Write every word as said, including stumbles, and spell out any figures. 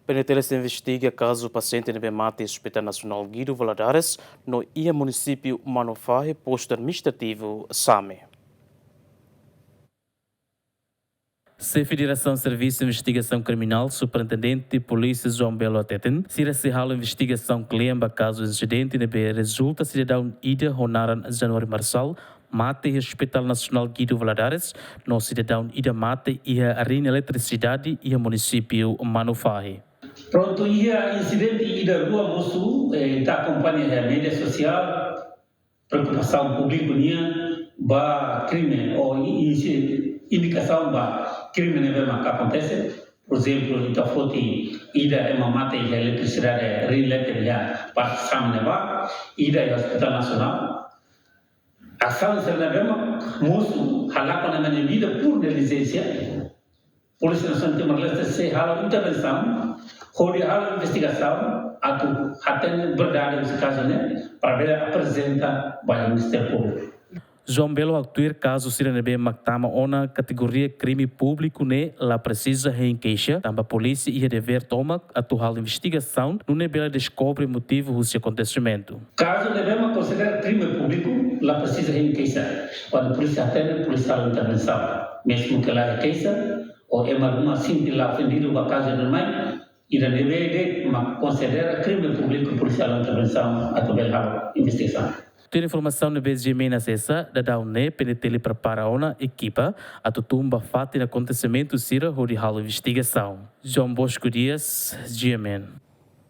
PNTL sei investiga kazu pasiente ne'ebé mate iha Hospital Nasionál Guido Valadares no iha munisípiu Manufahi, postu administrativu Same. Xefe Diresaun Servisu Investigasaun Kriminál, Superintendente Polísia João Belo hateten, sira sei halo investigasaun kle'an ba kazu insidente ne'ebé rezulta sidadaun ida ho naran Januário Marçal mate iha Hospital Nasionál Guido Valadares, no sidadaun ida mate iha rin eletrisidade iha munisípiu Manufahi. Prontu, iha insidente ida rua mosu, eh, ita akompaña iha média sosiál, preokupasaun públiku nian ba krime ou insi-, indikasaun ba krime ne'ebé maka akontese. Por ezemplu, ita foti ida ema mate iha eletrisidade, rin eletriku iha parte Same ne'ebá, ida iha Hospital Nasionál. Asaun sira ne'ebé mak mosu halakon ema nia vida por neglijénsia. Polísia Nasionál Timor-Leste sei halo intervensaun, hodi halo investigasaun, atu hatene verdade husi kazu ne'e, para bele aprezenta ba Ministériu Públiku. João Belo haktuir kazu sira ne'ebé mak tama ona kategoria krime públiku ne'e la presiza hein keixa, tanba polísia iha devér tomak atu halo investigasaun, nune'e bele deskobre motivu husi akontesimentu. Kazu ne'ebé mak konsidera krime públiku, la presiza hein keixa. Kuandu polísia hatene, polísia halo intervensaun. Mezmu ke la hein keixa, ou ema ruma sente la ofendidu ba kazu ne'e mai, ida ne'ebé de'it mak konsidera krime públiku, polísia halo intervensaun atu bele halo investigasaun. Tuir informasaun ne'ebé GMN asesa, daudaun ne'e PNTL prepara ona ekipa atu tun ba fatin akontesimentu sira hodi halo investigasaun. João Bosco Dias, GMN.